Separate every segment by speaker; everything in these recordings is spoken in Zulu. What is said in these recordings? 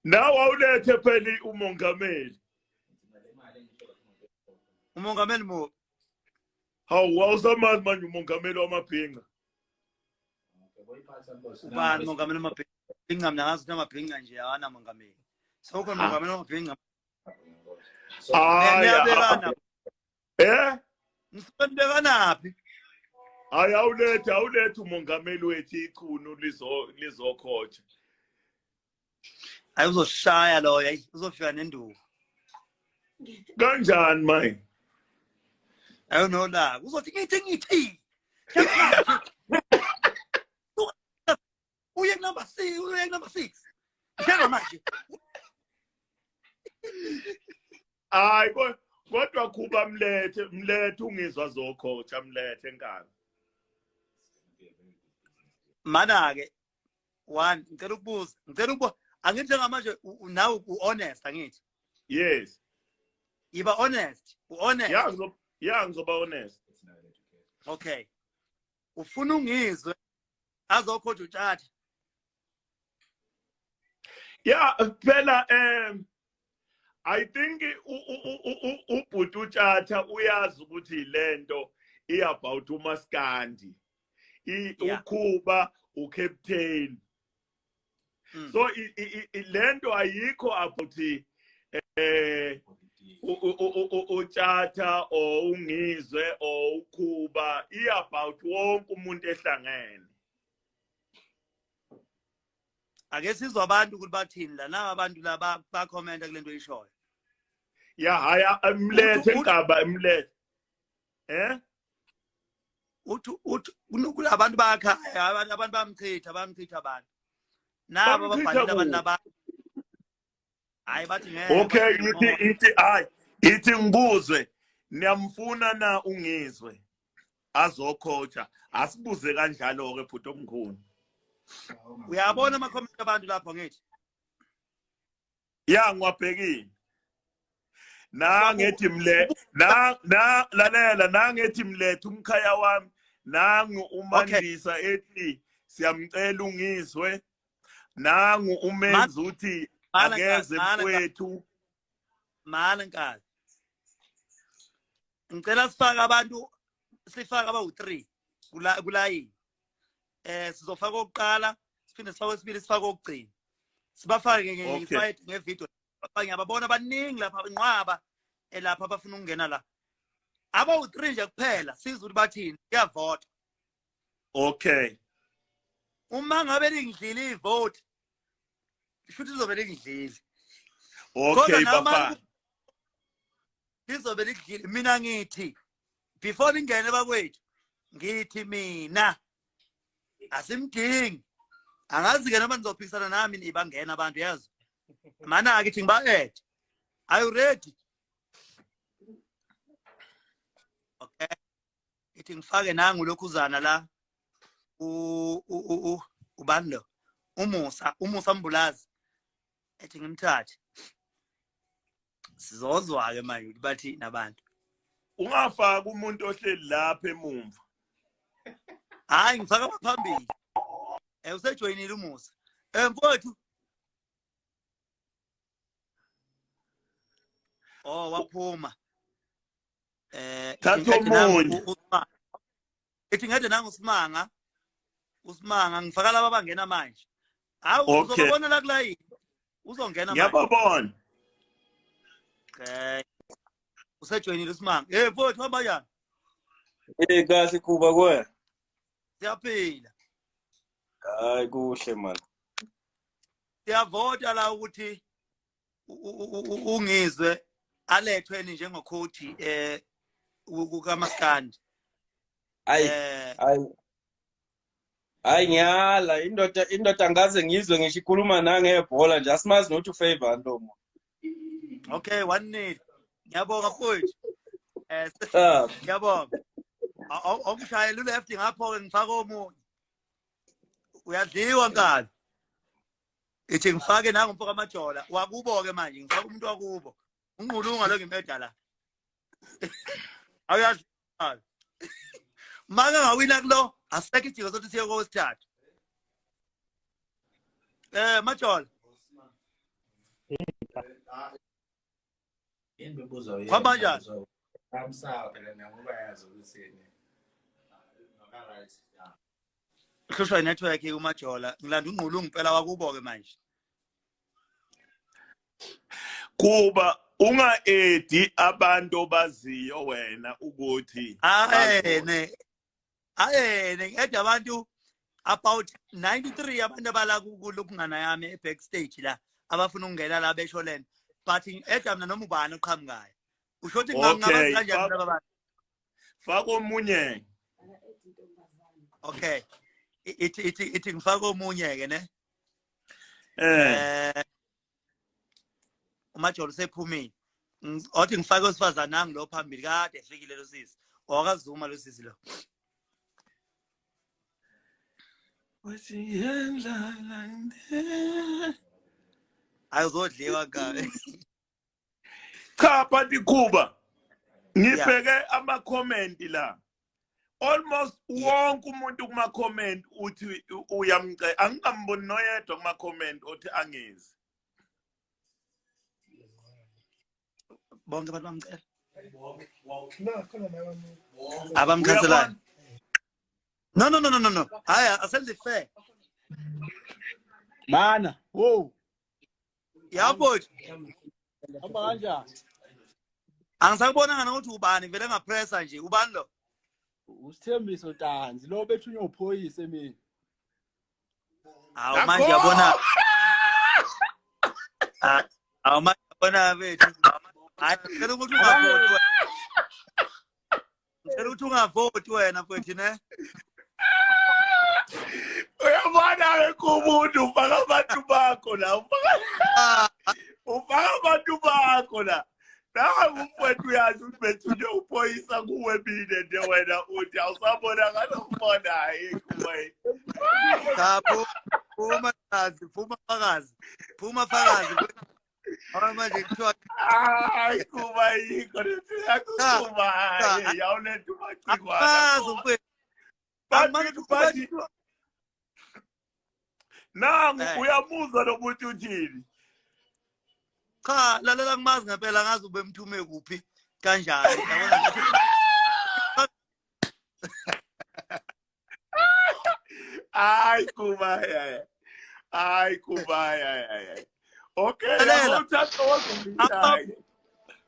Speaker 1: Nawe awulethe phela umongameli.
Speaker 2: Umongameli mu
Speaker 1: Hawu, awusamazi manje umongameli wamabhinca.
Speaker 2: Ubani umongameli wamabhinca? Mina ngazi ukuthi amabhinca nje awana mongameli. So khona umongameli wamabhinca.
Speaker 1: Hayi.
Speaker 2: Niyabekana.
Speaker 1: Eh?
Speaker 2: Nisuke nibekanaphi?
Speaker 1: Hayi, awulethe umongameli wethu ichunu lizokhotsha.
Speaker 2: Hayi, uzoshaya loyo, hayi uzofika nenduku.
Speaker 1: Kanjani manje?
Speaker 2: Ayo nolaka. Uzothi ngithi. Uye number 6, uye number 6. Njengamanje.
Speaker 1: Hayi, kodwa Khuba mlethe ungizwa zokhotsha, mlethe enkani.
Speaker 2: Mana ke one, ngicela ukubuza, ngicela ukubuza, angithi njengamanje nawe u-honest, angithi?
Speaker 1: Yes.
Speaker 2: Yiba honest, u-honest.
Speaker 1: Yeah, ngizoba honest.
Speaker 2: Okay. Ufuna ungizwe azokhotha uTshatha?
Speaker 1: Yeah, phela I think ubhuti uTshatha uyazi ukuthi lento i-about uMaskandi. Ukhuba ucaptain. So lento ayikho about uTshatha or ungizwe or ukhuba, i-about wonke umuntu ehlangene.
Speaker 2: Ake sizwe abantu ukuthi bathini la, naba abantu la ba-commenta kule nto oyishoyo.
Speaker 1: Ya, haya, mlethe nkaba, mlethe. Eh?
Speaker 2: Uthi abantu bayakhaya, abantu bayamchitha, bayamchitha abantu. Nabo
Speaker 1: Bamchitha
Speaker 2: ababhalile abantu
Speaker 1: kuphi?
Speaker 2: laba. Hayi, bathi ngeke.
Speaker 1: Okay,
Speaker 2: bathi
Speaker 1: ithi ithi hayi, ithi ngibuzwe. Niyamfuna na ungizwe? Azokhocha. Asibuze kanjalo ke bhuti omkhulu.
Speaker 2: Uyabona ama comment abantu lapho ngithi?
Speaker 1: Ya, ngiwabhekile. Nangethi mle na na lalela, nangethi mlethe umkhaya wami, nangu uMandisa ethi siyamcela ungizwe, nangu umenzi uthi akeze mfowethu.
Speaker 2: Mana nkazi. Ngicela sifake abantu, sifake abawu-3 kulayini. Sizofaka okokuqala, siphinde sifake okwesibili, sifake okugcina. Sibafake nge-slide, nge-video. Ngiyababona abaningi lapha, inqwaba elapha abafuna ukungena la. Abawu-3 nje kuphela, sizwe ukuthi bathini, kuyavota.
Speaker 1: Okay.
Speaker 2: Uma ngabe lingidlile ivote, shuthi lizobe lingidlile.
Speaker 1: Okay, bafana.
Speaker 2: Lizobe likudlile. Mina ngithi before ningene bakwethu, ngithi mina asimdingi. Angazi ke noma nizophikisana nami, nibangena abantu yazi. Mana ke thi ngiba-add. Are you ready? Okay. Ithi ngifake nangu lokhuzana la. Ubani lo? Umusa Mbulazi. Ethi ngimthathe. Sizozwa ke manje ukuthi bathini abantu.
Speaker 1: Ungafaki umuntu ohleli lapha emumva.
Speaker 2: Hayi, ngifaka abaphambili. Usejoyinile umusa. Mfowethu. Oh, waphuma.
Speaker 1: Thatha omunye.
Speaker 2: Ithi ngede nangu uSimanga. uSimanga ngifaka laba abangena manje. Hawu, uzobabona la kulayini. Uzongena
Speaker 1: manje. Ngiyababona.
Speaker 2: Okay. Usejoyinile uSimanga. Hey mfowethu, hamba kanjani?
Speaker 3: Eh, kahle Khuba, kuwe.
Speaker 2: Siyaphila.
Speaker 3: Hayi, kuhle man.
Speaker 2: Siyavota la ukuthi ungizwe alethwe njengocoach kukaMaskandi.
Speaker 3: Hayi, hayi. Hayi, ngiyala indoda ngaze ngizwe ngisho ikhuluma nangebhola nje, asimazi nokuthi ufavor lo muntu.
Speaker 2: Okay, 1-0. Ngiyabonga mfowethu. Ngiyabonga. Awumshayela uleft ngapho ke, ngifaka omunye. Uyadliwa nkani. Ithi ngifake nangu mfo kaMajola. Wakubo ke manje, ngifaka umuntu wakubo. Unqulunga lo ngimeda la. Awuyadliwa. Maka ngawina kulo, asisekho idingo sokuthi siye kowesithathu. Majola.
Speaker 4: Yini bebuzwa yena?
Speaker 2: Kwaba kanjani?
Speaker 4: Amsawa phela naye ngoba yazi ukuthi yena right.
Speaker 2: Hlushwa inetwork uMajola. Ngilanda ungqulu ngempela wakubo ke manje.
Speaker 1: Kuba unga-edi abantu obaziyo wena ukuthi
Speaker 2: Ayene. Ayene ngede abantu about 93 abantu abala kulokungana yami e backstage la abafuna ukungena la besho lena. But eda mina noma ubani oqhamukayo. Usho ukuthi ngingabazi kanjani laba bantu?
Speaker 1: Faka omunye.
Speaker 2: Okay. Ithi ithi ithi ngifaka omunye ke ne?
Speaker 1: Eh.
Speaker 2: uMajolo usephumile. Othi ngifake osifazane nangu lo phambili kade efikile lo sisi. OkaZuma lo sisi lo. Ayuzodliwa kabi.
Speaker 1: Cha but Kuba ngibheke ama comment la. Almost wonke umuntu kuma comment uthi uyamcela angikamboni noyedwa kuma comment othi angezi.
Speaker 2: Bonke abantu bamcela. Abamkhanselayo. No no no no no no. Hayi asenze fair.
Speaker 5: Mana, wo.
Speaker 2: Yabo.
Speaker 5: Hamba kanjani?
Speaker 2: Angisakubonanga nokuthi ubani vele ngapressa nje. Ubani lo?
Speaker 5: Usithembiso Ntanzi lo bethunywe uphoyisa emini.
Speaker 2: Hawu manje yabona. Hawu manje yabona bethu. Hayi ngicela ukuthi ungavoti wena. Ngicela ukuthi ungavoti wena mfethu ne.
Speaker 1: Uyabona ke kumuntu ufaka abantu bakho la ufaka ufaka abantu bakho la. Nangu umfowethu uyazi ukuthi bethunywe uphoyisa kuwe mina nje wena uthi awusabonakala ukubona hayi kuwe.
Speaker 2: Cha phuma kazi phuma fakazi phuma fakazi. Hayi manje kuthiwa
Speaker 1: hayi kuba yikho lento yakho kuba hayi yawuletha umacingwana.
Speaker 2: Akazi mfowethu.
Speaker 1: But nangu uyamuzwa lo muntu uthini?
Speaker 2: Cha lalela ngimazi ngempela ngazi ubemthume kuphi kanjani yabona.
Speaker 1: Hayi kuba hayi kuba hayi. Okay,
Speaker 2: Lalela.
Speaker 1: yabo uthatha wazombilayo.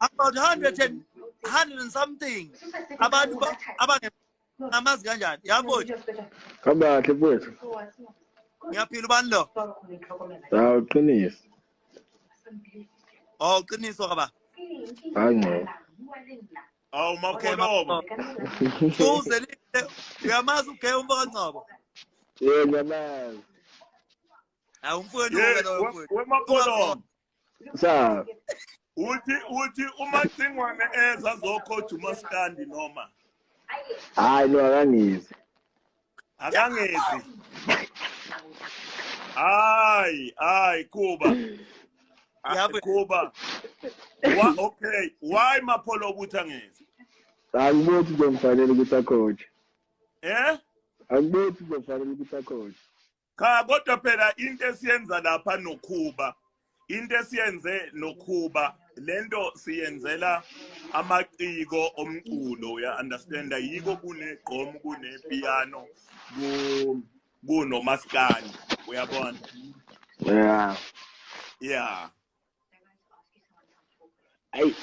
Speaker 2: About 100 and 100 and something abantu abange amazi kanjani yabo.
Speaker 6: Kabahle mfowethu.
Speaker 2: Ngiyaphila ubani lo?
Speaker 6: Hawu qiniso.
Speaker 2: Oh qiniso kaba.
Speaker 6: Hayi ngcono.
Speaker 1: Awu mapholoba.
Speaker 2: Uzelile uyamazi uGe umfo kaNgcobo?
Speaker 6: Yebo ngiyamazi.
Speaker 2: Hawu umfowenu ke loyo mfowethu.
Speaker 1: Wemapholoba.
Speaker 6: Sa.
Speaker 1: Uthi uMacingwane eza azokhotha umaskandi noma?
Speaker 6: Hayi lo akangezi.
Speaker 1: Akangezi. Hayi, hayi Kuba.
Speaker 2: Yabo.
Speaker 1: Kuba. Okay, why Mapholoba uthi angezi?
Speaker 6: Angiboni ukuthi kuzofanele ukuthi akhothe.
Speaker 1: Eh?
Speaker 6: Angiboni ukuthi kuzofanele ukuthi akhothe.
Speaker 1: Cha kodwa phela into esiyenza lapha noKhuba, into esiyenze noKhuba lento siyenzela amaciko omculo, uya understand? Yiko kunegqom, kunepiano, kunomaskandi, uyabona?
Speaker 6: Yeah.
Speaker 1: Yeah.
Speaker 6: Ayi.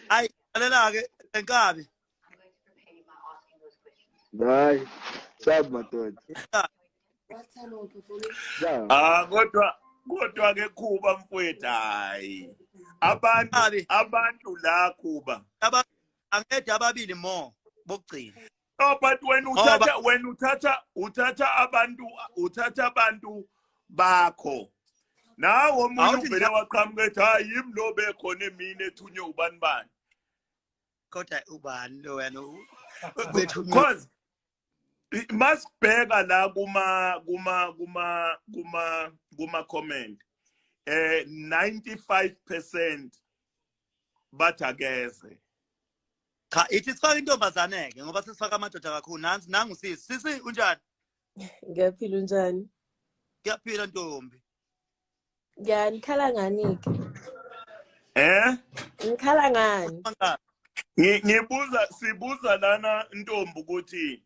Speaker 2: Ayi lalela ke enkabi.
Speaker 6: Hayi. Sabi madoda.
Speaker 1: Ah kodwa ke Khuba mfowethu hayi. Abantu la Khuba.
Speaker 2: Angede ababili more bokugcina.
Speaker 1: Oh but when uthatha when uthatha uthatha abantu uthatha abantu bakho. Nawo omunye uvele waqhamuka ethi hayi yimi lo bekhona emini ethunywe ubani bani.
Speaker 2: Kodwa ubani lo wena
Speaker 1: Because masibheka la kuma kuma kuma kuma kuma comment 95% bathakeze.
Speaker 2: Cha ithi sifaka intombazane ke ngoba sesifaka amadoda kakhulu. Nansi nangu sisi. Sisi unjani?
Speaker 7: Ngiyaphila unjani?
Speaker 2: Ngiyaphila ntombi.
Speaker 7: Ya nikhala ngani-ke?
Speaker 1: Eh?
Speaker 7: Nikhala ngani?
Speaker 1: Ngibuza sibuza lana ntombi ukuthi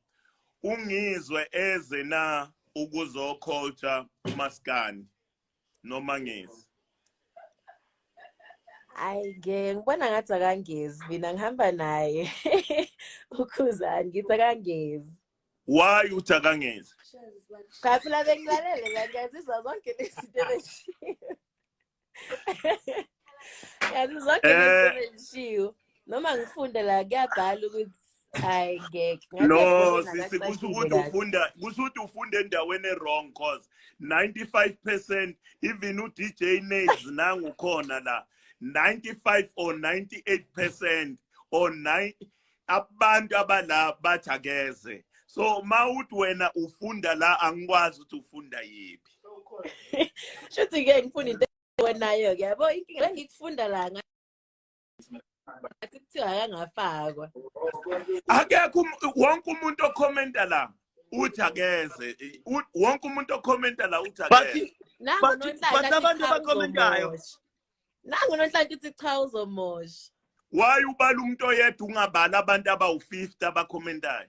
Speaker 1: ungizwe eze na ukuzocoacha umaskandi noma ngezi.
Speaker 7: Ayi ngeke ngibona ngathi akangezi mina ngihamba naye ukhuzani ngithi akangezi.
Speaker 1: Why uthi akangezi?
Speaker 7: Cha phela bengilalele la ngiyazizwa zonke lezi zinto ebezishiwo. Ngiyazizwa zonke lezi zinto ebezishiwo. Noma ngifunde la kuyabhala ukuthi hayi ngeke. Ngathi
Speaker 1: No,
Speaker 7: ebholeni
Speaker 1: sisi kusho
Speaker 7: akacacile
Speaker 1: ukuthi
Speaker 7: kahle.
Speaker 1: ufunda kusho ukuthi ufunda endaweni e-wrong cause 95% even u-DJ Naves nangu khona la 95 or 98% or 9 abantu abala bathi akeze. So mawuthi wena ufunda la angikwazi ukuthi ufunda yiphi.
Speaker 7: Shuthi ke ngifunda into ewenayo-ke yabo inkinga engikufunda la ngathi kuthiwa akangafakwa.
Speaker 1: Akekho wonke umuntu okhomenta la uthi akeze. Wonke umuntu okhomenta la uthi akeze.
Speaker 7: Nangu
Speaker 2: But
Speaker 7: Nonhlanhla
Speaker 2: but
Speaker 7: athi
Speaker 2: abantu
Speaker 7: cha
Speaker 2: abakhomentayo
Speaker 7: uzomosha. Nangu Nonhlanhla uthi cha uzomosha.
Speaker 1: Why ubala umuntu oyedwa ungabali abantu abawu-50 abakhomentayo?